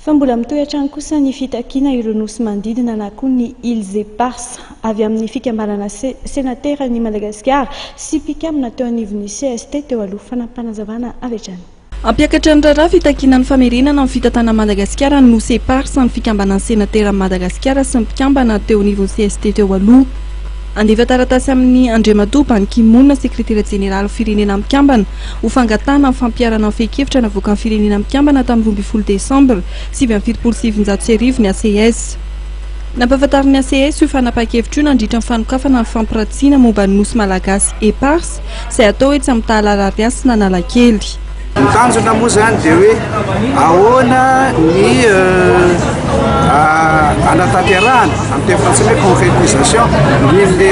Fa mbola mitohy hatrany kosa ny fitakiana ireo nosy manodidina na koa ny Îles Éparses avy amin'ny fikambanana senateran'i Madagasikara sy mpikambana teo anivon'ny cst teo aloha. Fanampinazavana avy hatrany. Hampiakatra ny raharaha fitakiana ny famerenana ny fitantanan'i Madagasikara ny nosy Éparses ny fikambanan'ny senateran'i Madagasikara sy ny mpikambana teo anivon'ny cst teo aloha. Handefa taratasy amin'ny Andriamatoa Ban Ki-moon, sekretera jeneraly Firenena Mikambana, ho fangatahana ny fampiharana ny fehin-kevitra navoakan'ny Firenena Mikambana tamin'ny 12 desambra 1979 ny ACS. Nampahafantarin'ny ACS io fanapahan-kevitra io nandritra ny fanokafana ny fampirantiana momba ny Nosy Malagasy Éparses izay hatao etsy amin'ny Tahala Rarihasina Analakely. Ny tanjona moa izany dia hoe ahoana ny hanatanterahana amin'ny teny frantsay hoe concrétisation iny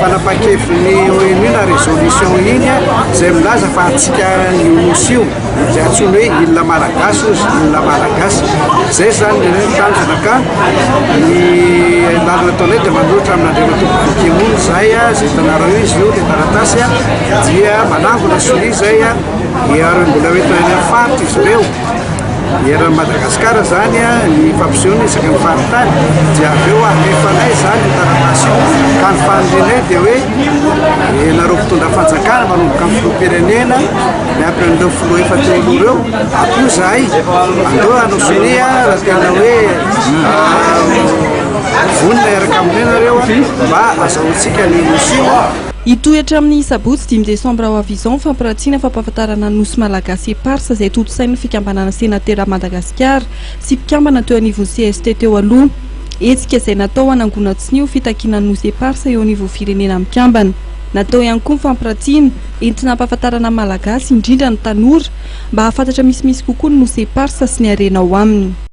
fanapahan-kevitry ny ONU na résolution iny izay milaza fa antsika io nosy io izay antsoiny hoe île malagasy ozy île malagasy. Izay izany ny hoe tanjona ka ny lalana ataonay dia manolotra amin'Andriamatoa Ban Ki-moon izay izay hitanareo izy io ilay taratasy dia manangona sonia izay ary mbola hoentina any amin'ny faritra izy ireo eran'i Madagasikara izany ny fampisehoana isaky ny faritany dia avy eo alefanay izany io taratasy io ka ny fanirianay dia hoe ianareo mpitondra fanjakana manomboka amin'ny filoham-pirenena miampy an'ireo filoha efa teo aloha ireo ampio izahay andeo hanao sonia raha tena hoe vonona hiaraka aminay nareo mba azahoantsika ny nosy io. Hitohy hatramin'ny sabotsy dimy desambra ho avy izao ny fampirantiana fampahafantarana ny Nosy Malagasy Éparses izay tontosain'ny fikambanana Senatera Madagasikara sy mpikambana teo anivon'ny cst teo aloha. Hetsika izay natao hanangonan-tsonia ho fitakiana ny Nosy Éparses eo anivon'ny Firenena Mikambana. Natao ihany koa ny fampirantiana entina hampahafantarana ny Malagasy, indrindra ny tanora, mba hahafantatra misimisy kokoa ny Nosy Éparses sy ny harena ao aminy.